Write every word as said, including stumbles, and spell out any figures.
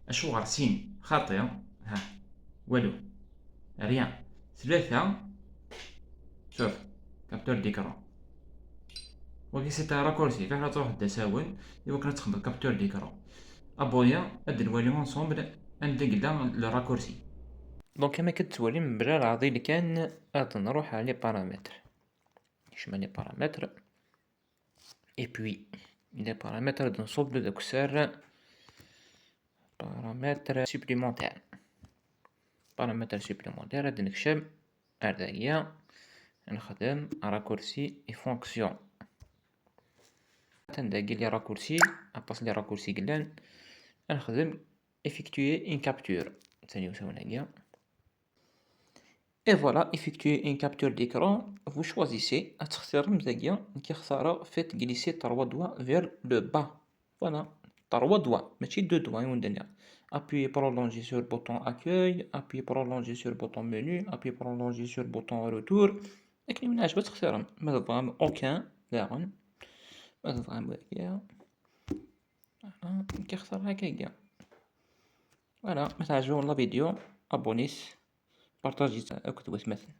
Acuɣer sin? Xaṭi, ha, walu, rien. Tlata, شوف, capteur d'écran. Wagi c'est un raccourci, fiḥel ad truḥ d asawen i wakken ad texdmeḍ capteur d'écran. Abonné, ad nwali ensemble anda yella le raccourci. Donc, am akka d-tettwalim, mebla leɛḍil kan, ad nruḥ ɣer les paramètres. Kecma les paramètres. Et puis, les paramètres ad nṣubb deg usar paramètres supplémentaires. Paramètres supplémentaires, ad nekcem ar dagi, ad nexdem raccourci et fonction. Atan dagi les raccourcis, aṭas les raccourcis yellan, ad nexdem effectuer une capture. Tani usawen-agi. Et voilà, effectuer une capture d'écran, vous choisissez, ad textirem dagi, nekk xtareɣ faites glisser trois doigts vers le bas. Voilà, trois doigts, mačči deux doigts, i wen-d-nniɣ. Appuyez prolongé sur bouton accueil, appuyez prolongé sur bouton menu, appuyez prolongé sur bouton retour. Akken i wen-iɛǧeb ad textirem. Ma tebɣam aucun, daɣen. Ma tebɣam wagi. Voilà, nekk xtareɣ akkagi. Voilà, ma teɛǧeb-awen la vidéo, abonnez, partagez akked watmaten.